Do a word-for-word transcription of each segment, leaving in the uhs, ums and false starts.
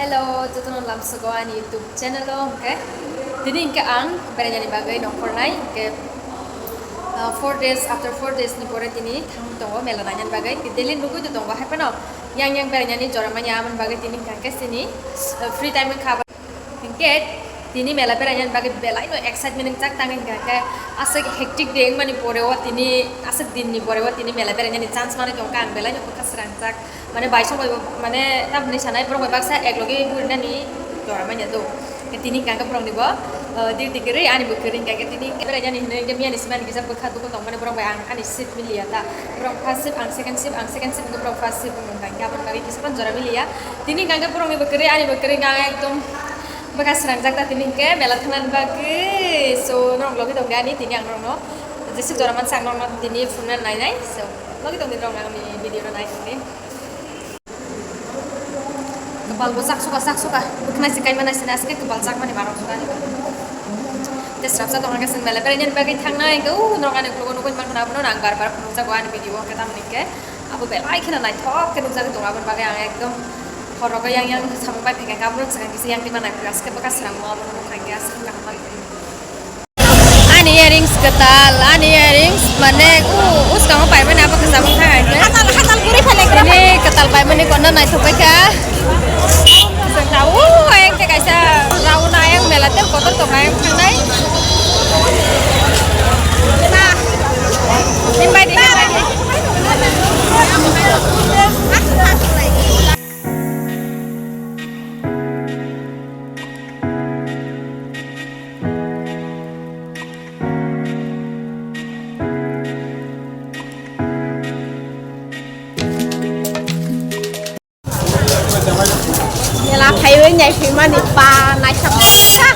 Hello, jotono lamsogo ani YouTube channel o hwnkhe. Tini hwnkhe ang berainani bagwi nongkhornai hwnkhe, ah, four days, after four days ni pore tini thang tongo mela nainani bagwi. Delhi nugwi to tongo, hai phano yang yang berainani jora manya, aboni bagwi tini hwnkhe chini, ah, free time wngkha. Hwnkhe tini mela berainani bagwi belaino excitement wngjak, tangwi hwnkhe aswk hectic day wngmani pore o tini, aswk din ni pore o tini mela berainani chance manwi tongkha, ang belaino bwkha srangjak. Mane bai song bai bo, mane tamni sanai borok bai baksa ek logi burinani jora manya do. Tini hwnkha khe borok ni bo, eh, duty kwrwi, ani bo kwrwi hwnkha khe tini berainani hinwi hwnkhe miyani simi ani kisa bwkha dugo tongmani borok bai ang ani seat miliya ta. Borok first shift, ang second shift, ang second shift, borok first shift wngkha hwnkhe aboni bagwi kisa phano jora miliya. Tini hwnkha khe borok ni bo kwrwi, ani bo kwrwi hwnkha ang ekdom bwkha srangjak ta tini hwnkhe mela thangnani bagwi. So norok logi tongdi ani tini ang norokno jeswk jora mansa ang norokno tini phunukna nainai. So logi tongdi norok ani video no nai tongdi. Kwpal bo chak suka, chak suka. Bwkhnai se kaima nai sini, aske kwpal chakmani barok suka ni. Tei srapsa tongna khe chwng belai belai nini bagwi thangnai, hwnkhe, uh, norok ani ukulok nugwi mankha, abono ang bar bar phunukjago ani video o, hwnkhe tamoni hwnkhe abo belai kheno naithok khe nukjagwi tongo, aboni bagwi ang ekdom horo yang yang samung bai phaikha, abono swkang kisa yang twi ma naiphuru, aske bwkha sramo abono nukha hwnkhe aswk kaham manwi. Ani earrings kwtal, ani earrings mane u, uskango paimani abo kwcham wngkha hai khe. Hatal, hatal guri phalai khe. Ini kwtal paimani kono naithok bai kha. Chwng ta u ayang khe kaisa round ayang mela tel kotor tongo ayang thangnai. Invite, invite. Mela phaiwi nai phimani pa naithok kha.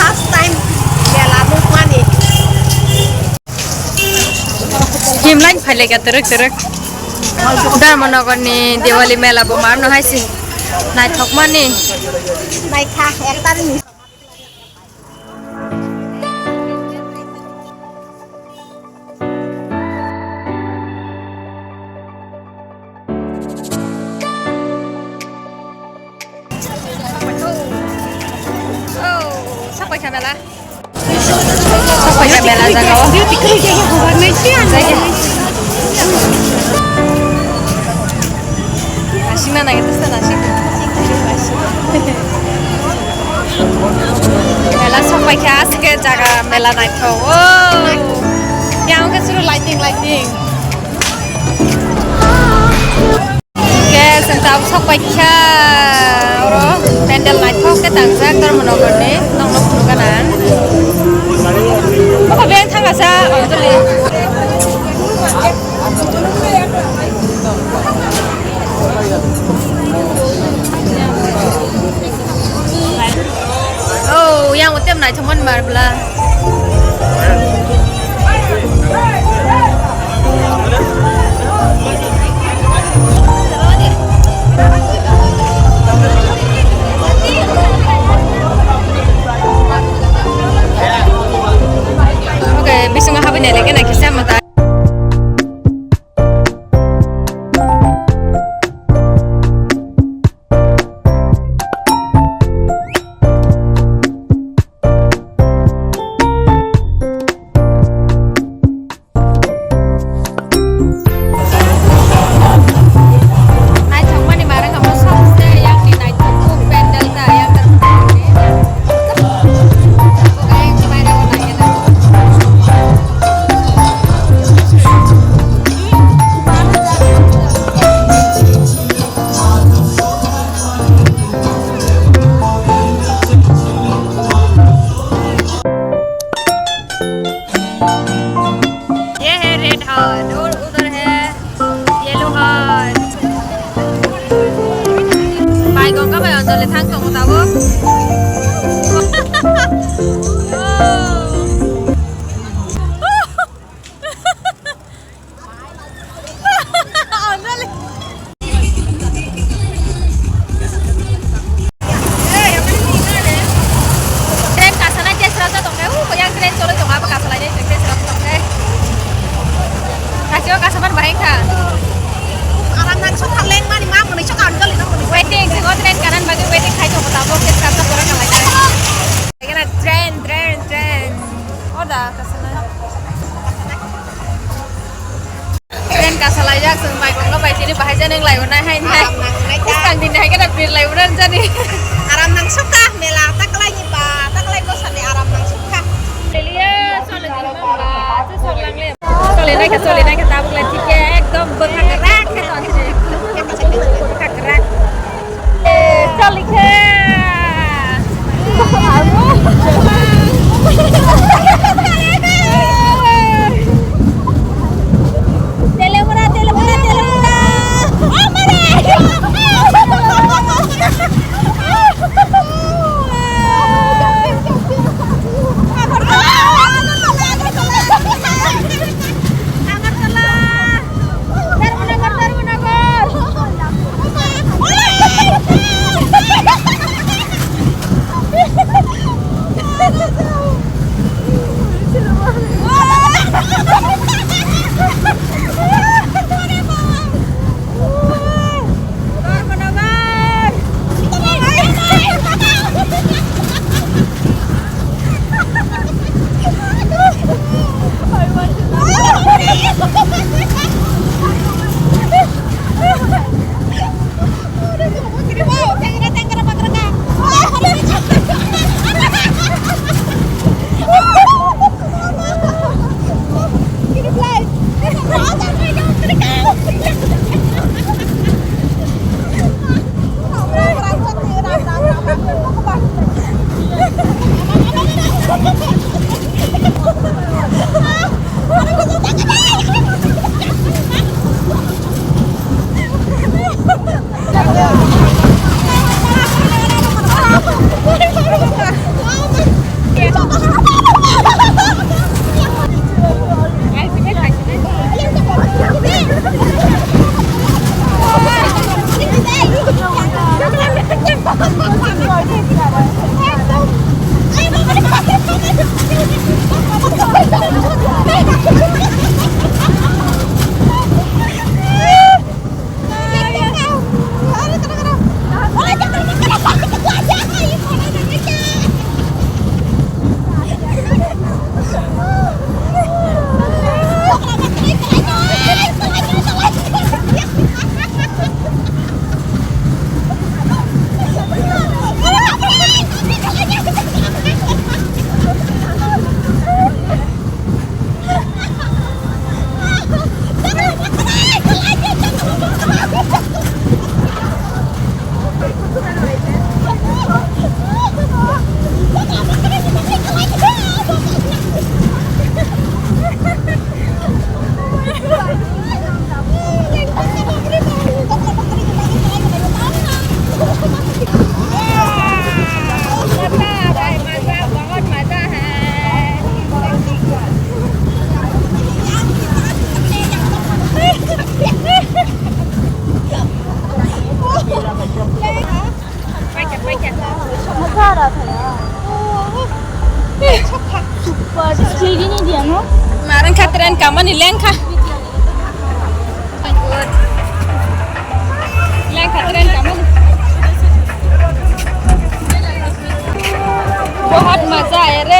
First time mela nukmani. Himlai phailaika twrwk twrwk. Dharmanagar ni Diwali mela bo marno hai se naithokmani. Naikha ektar ni. Oh, sapai kha mela. Sapai kha mela jaga o. Nasing na nai, terus nasing. Mela sapai kha, aske jaga mela naithok. Oh, yang ke suru lighting, lighting. Ke sengta sok paikha oro pandal naithok ke tangjak Dharmanagar ni nokno phunukgana. Obo beng thangasa Anjali. Oh, yang utem naithokmani marbla. Okay, bisingo habwi nailai khe naikhe se mwtai. Naithokmani barang kamo samse yakni naithok kuk pendel ta yang terpukni. Bukai yang kemarin aku nanya. ये है red heart और उधर है yellow heart. भाई गंगा भाई अंदर ले थांग तो बताओ। Train kasanai tei srajak tongkhe, uh, yang train choloi tongo, abo kasalai tei srajak tongkhe. Kasio kasaman bahai kha. Aram nang sok leng mani ma mwnwi sok ang doli nang mwnwi. Waiting, singo train. Chwng bai kok no bai tini bahai jani wng lai o nai hai nai. Aram nang nai ta. Bwskang din hai khe na bir lai o nai jani. Aram nang sukha mela taklai ni ba taklai bwsa ni aram nang sukha. Lelia chole din ba ba chu sok lang le. Chole nai khe chole nai khe tabuk lai thik khe ekdom bwkha kwrak khe ton si. Bwkha kwrak. Eh, chole khe. Telemura, telemura, telemura. Agartala. Dharmanagar, Dharmanagar. Super, siri ni dia no? Marang khatran kamani lengkha. Lengkha tren kamani. बहुत मजा आया रे।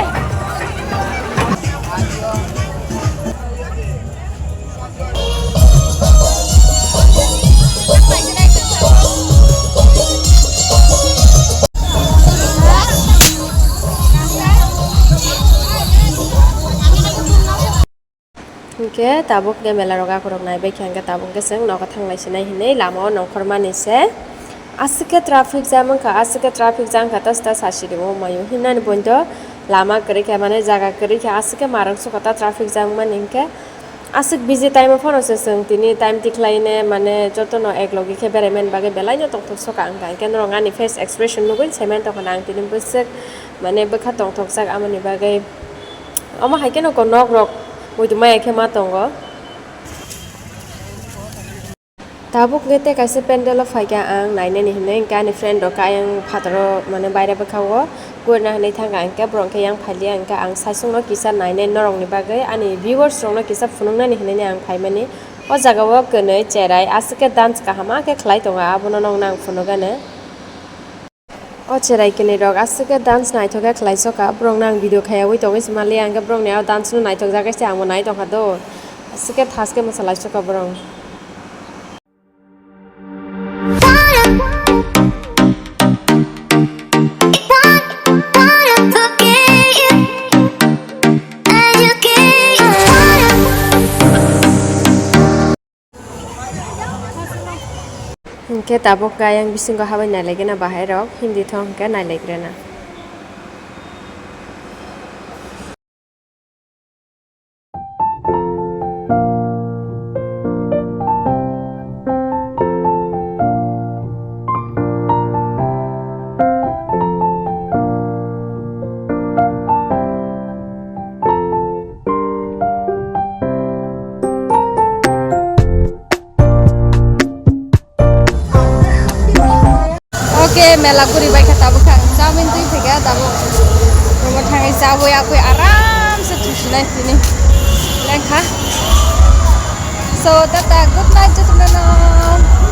Hwnkhe tabuk khe mela rok akhorok naibai khe hwnkhe tabuk khe chwng nogo thanglai sinai hinwi lama o nongkhormani se. Aswk khe traffic jam wngkha, aswk khe traffic jam wngkha, ta sita sasi ringo maio hinani bondo lama kwrwi khe mane jaga kwrwi khe aswk khe marang sukha ta traffic jam wngmani hinkhe aswk busy time o phano se chwng tini time tikhlaine mane jotono ek logi khe beraimani bagwi belai no tongthok sokha wngkha hinkhe norok ani face expression nugwi saiman tongkha na ang tini bwswk mane bwkha tongthokjak amoni bagwi. Omo hai kheno ko nok rok muitu maya khe ma tongo. Tabuk khe tei kaisa pandal o phaikha ang nainani hinwi, hwnkhe ani friend rok khe ayang phataro mane baire bwkha o gurina hinwi thangkha, hwnkhe borok khe yang phailiya, hwnkhe ang saichung no kisa nainai norok ni bagwi ani viewers rok no kisa phunuknani hinwi ang phaimani. O jaga o kwnwi cherai aswk khe dance kaham khe khlai tongo, abono nokna ang phunukgani. O cherai kwlwi rok aswk khe dance naithok khe khlai sokha, borok no ang video khaiyawi tongwi se manliya, hwnkhe borok ni o dance no naithok jak se ang bo nai tongkha do, aswk khe thas khe mwsa lai sokha borok. Hwnkhe tabuk khe ayang bisingo habai nailaigena bahai rok, Hindi thong hwnkhe nailaigrena. Oke, mela guri bai kha tabuk kha. Chowmin twi phaikha tabuk. Rogo thangwi chabwi abwi aram se thusinai tini. Lengkha. So, tata, good night, jotono no.